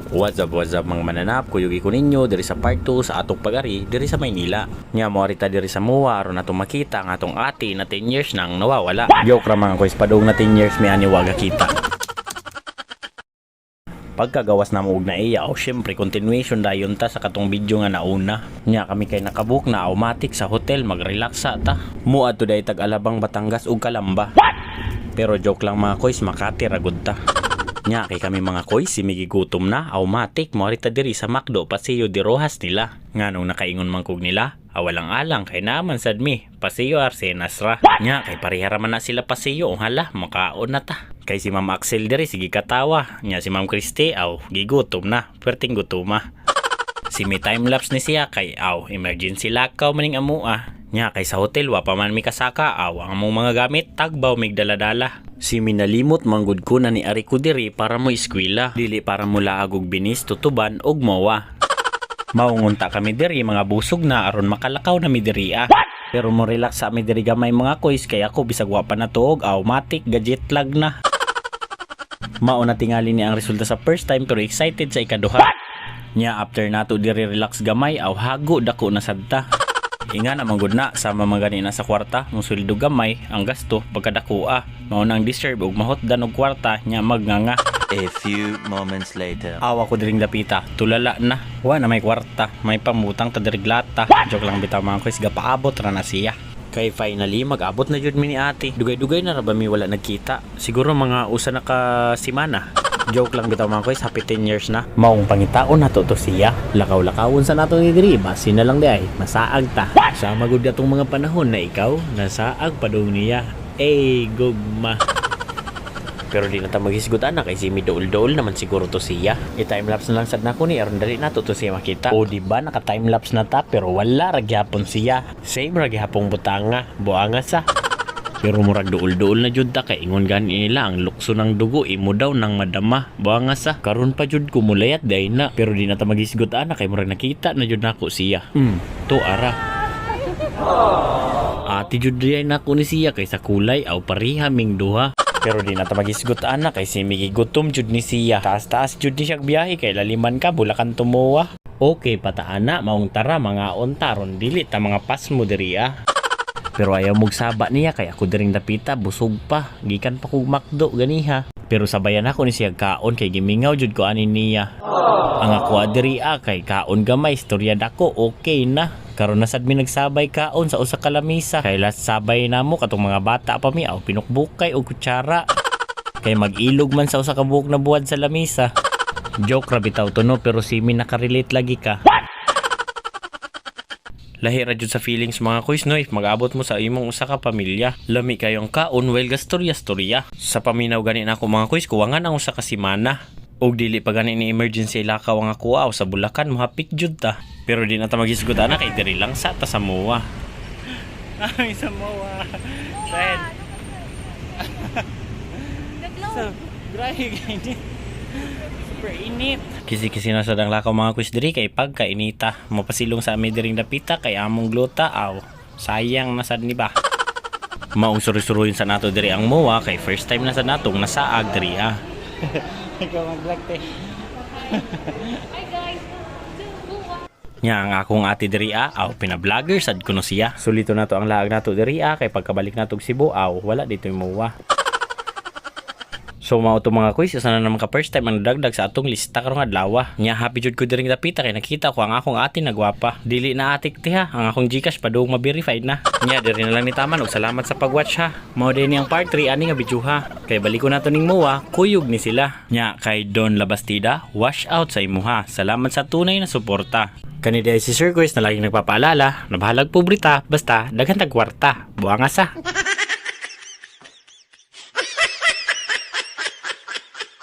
What's up, mga mananap? Kuyugi ko ninyo diri sa part 2 sa atong pagari diri sa Maynila. Nya mo ta diri sa MOA aron natong makita ang atong ate na 10 years nang nawawala. Joke ra, mga koys, padung na 10 years mi ani waga kita. Pagkagawas na mo og NAIA, o syempre continuation dayon ta sa katong video nga nauna. Nya kami kay nakabook na, automatic sa hotel magrelaxa ta. Muadto day tag Alabang, Batangas ug Calamba. Pero joke lang, mga koys, Makati ra gud ta. Nya kay kami, mga koys, si gutom na, automatic mo ta diri sa McDo, Paseo de Roxas nila. Nganong nakaingon man kog nila, awalang alang kay naman sad mi, Paseo Arcenas ra. Nya kay pareha ra man na sila Paseo, oh hala, makaon na ta. Kay si Ma'am Axel diri sige katawa, nya si Ma'am Christy aw gigutom na, perting gutoma. Si may timelapse ni siya kay aw emergency lakaw maning amua. Nya kay sa hotel wa pa man mi kasaka, aw ang among mga gamit tagbaw mig dala-dala. Si minalimot manggud ko na ni ari ko diri para mo eskwela, dili para mo laag og binis, tutuban og mowa. Maungunta kami diri mga busog na aron makalakaw na mi diri ah. Pero mo relax sa mi diri gamay, mga koys, kay ako bisag wa pa natuog, automatic gadget lag na. Mao na tingali ni ang resulta sa first time, pero excited sa ikaduha. Nya after nato diri relax gamay, aw hago dako na sad ta. Inga na manggod na sama man gani na sa kwarta, mo sweldo gamay ang gasto pagkadako ah. Mao nang deserve og mahutdan og kwarta nya magnganga. A few moments later. Awa ko diring dapita, tulala na. Wa na may kwarta, may pamutang ta diri glata. Joke lang bitaw, mga koys, gapaabot ra na siya. Kay finally mag-abot na jud mi ni ate. Dugay-dugay na ra ba mi wala nagkita? Siguro mga usa na ka semana. Joke lang bitaw, mga koys, happy 10 years na. Maong pangitaon nato to siya. Lakaw-lakawon sa nato ni diri, basi na lang di ay masaag ta. Sama gud atong mga panahon na ikaw nasaag padung niya. Ey, gugma. Pero di na ta maghisgot ana kay si dool-dool naman siguro to siya. I-timelapse na lang sad nako ni aron dali nato to siya makita. O di ba naka-timelapse na ta pero wala ra gyapon siya. Same ra gyapong butanga, buanga sa. Pero murag duol-duol na jud ta kay ingon gani nila ang lukso ng dugo imo daw nang madama. Buanga sa. Karon pa jud ko mulayat day na. Pero di na ta maghisgot ana kay murag nakita na jud nako siya. To ara. Ate jud diay nako ni siya kay sa kulay aw pareha ming duha. Pero di na ta maghisgot ana kay si migigutom jud ni siya. Taas-taas jud ni siya biyahe kay laliman ka Bulacan tumuwa. Okay pata ana, maong tara mga unta ron dili ta mga pasmo diri ah. Pero ayaw mugsaba niya kay ako diring dapita busog pa, gikan pa kog McDo ganiha. Pero sabayan ako ni siya kaon kay gimingaw jud ko ani niya. Ang ako diri ah kay kaon gamay, istorya dako okay na. Karon na sad mi nagsabay kaon sa usa ka lamisa. Kay last sabay namo katong mga bata pa mi, aw pinukbukay og kutsara. Kay mag-ilog man sa usa ka buok na buwad sa lamisa. Joke ra bitaw to no, pero si mi nakarelate lagi ka. Lahi ra jud sa feelings, mga koys, no, if mag-abot mo sa imong usa ka pamilya. Lami kayong kaon while gastorya-storya. Sa paminaw gani nako, mga koys, kuwangan ang usa ka semana. Og dili pa gani ni emergency lakaw ang ako aw sa Bulacan mohapit jud ta. Pero di na ta maghisgot ana kay diri lang sa ta sa MOA. Ay, sa MOA. Friend. Naglaw. So, grabe init. Super init. Kisi-kisi na sa dang lakaw, mga kuys, diri kay pagkainita. Mapasilong sa ami diring dapita kay among gluta aw. Sayang na sad ni ba. Maong suri-suruhin sa nato diri ang MOA kay first time na sa natong nasaag diri ah. Ikaw mag-vlog te. Hi guys. Two, one. Nya ang akong ate diri ah, aw pina-vlogger sad kuno siya. Sulito nato ang laag nato diri ah kay pagkabalik nato og Cebu aw wala dito yung MOA. So mao to, mga kuys, isa na naman ka first time ang nadagdag sa atong lista karong adlaw. Nya happy jud ko diring dapita kay nakita ko ang akong ate na gwapa. Dili na atik ti ha, ang akong GCash padung ma-verified na. Nya diri na lang ni taman og salamat sa pag-watch ha. Mao din ang part 3 ani nga video ha. Kay balik ko nato ning MOA, kuyog ni sila. Nya kay Don Labastida, wash out sa imuha. Salamat sa tunay na suporta. Kani diay si Sir Chris na laging nagpapaalala, na bahalag pobre ta, basta daghan tag kwarta. Buanga sa.